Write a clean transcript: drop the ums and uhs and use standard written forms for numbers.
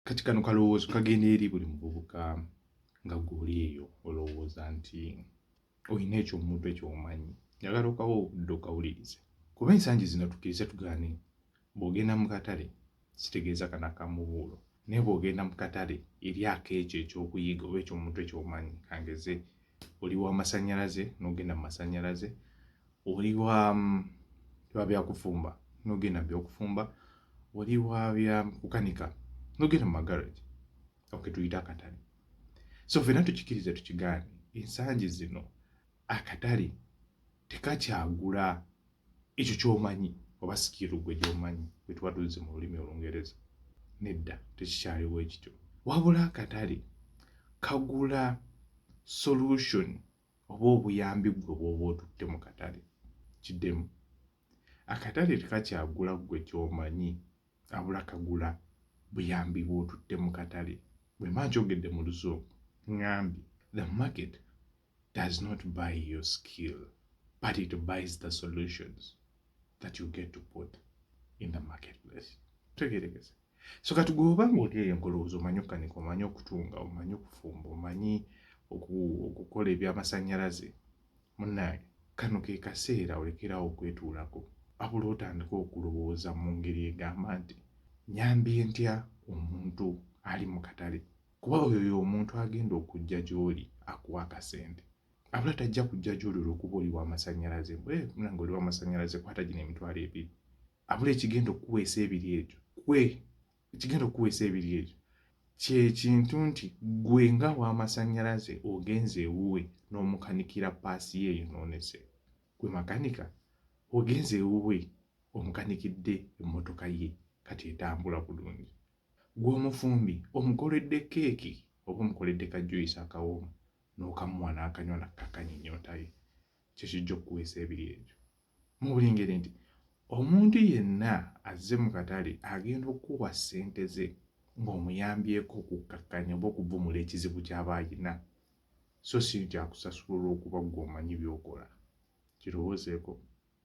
Kati kano kalowoozo kagenda eri buli muvubuka nga gw'oli eyo olowooza nti olina eky'omu mutwe ky'omanyi. Njagala okawa obudde okawulirize. Kuba ensangi zino, tukkirize tugaane, bw'ogenda mu katale, sitegeeza kano akamubuulo, naye bw'ogenda mu katale eryako ekyo ekyokuyiga oba eky'omutwe ky'omanyi, kangeze oli wa masannyalaze n'ogenda mu masannyalaze, oli wa byakufumba n'ogenda mu byokufumba, oli wa bya kukanika n'ogenda mu magarage, ok, tuyite akatale. So ffenna tukikirize tukigaane, ensangi zino akatale tekakyagula ekyo ky'omanyi oba skill gwe gy'omanyi bwe tuba tuzze mu lulimi Olungereza. Nedda, tekikyaliwo ekityo, wabula akatale kagula solution oba obuyambi gwe bw'oba otutte mu katale. Kiddemu, akatale tekakyagula ggwe ky'omanyi, abula kagula buyambi bw'otutte mu katale. Bwe mba nkyogedde mu Luzungu, ŋŋambye the market does not buy your skill, but it buys the solutions that you get to put in the marketplace. Tegerekese. So kati gwe oba ng'oli eyo nkolowooza omanyi okukanika, omanyi okutunga, omanyi okufumba, omanyi okukola ebyamasannyalaze, munnange, kano ke kaseera olekerawo okwetuulako, wabula otandika okulowooza mu ngeri egamba nti nyambye ntya omuntu ali mu katale, kuba oyo y'omuntu agenda okujja gy'oli akuwa akasente. Abula tajja kujja gy'oli olw'okuba oli w'amasannyalaze, munange oli w'amasannyalaze, kwata gino 20,000. Abula ekigenda okukuweesa ebiri ekyo, kwe ekigenda okukuweesa ebiri ekyo kyekintu nti gwe nga w'amasannyalaze ogenze ewuwe n'omukanikira paasi ye eyonoonese, gwe makanika ogenze ewuwe omukanikidde emmotoka ye kati etambula bulungi, gwe omufumbi omukoledde keeki oba omukoledde ka juice akawoomu n'okamuwa n'akanywa nakkakanya ennyonta ye, kyekijja okukuweesa ebiri ekyo. Mu buli ngeri nti omuntu yenna azze mu katale agenda okukuwa ssente ze ng'omuyambyeko okukkakkanya oba okuvumula ekizibu ky'aba ayina, so si nti akusasula olw'okuba ggwe omanyi by'okola. Kirowoozeeko.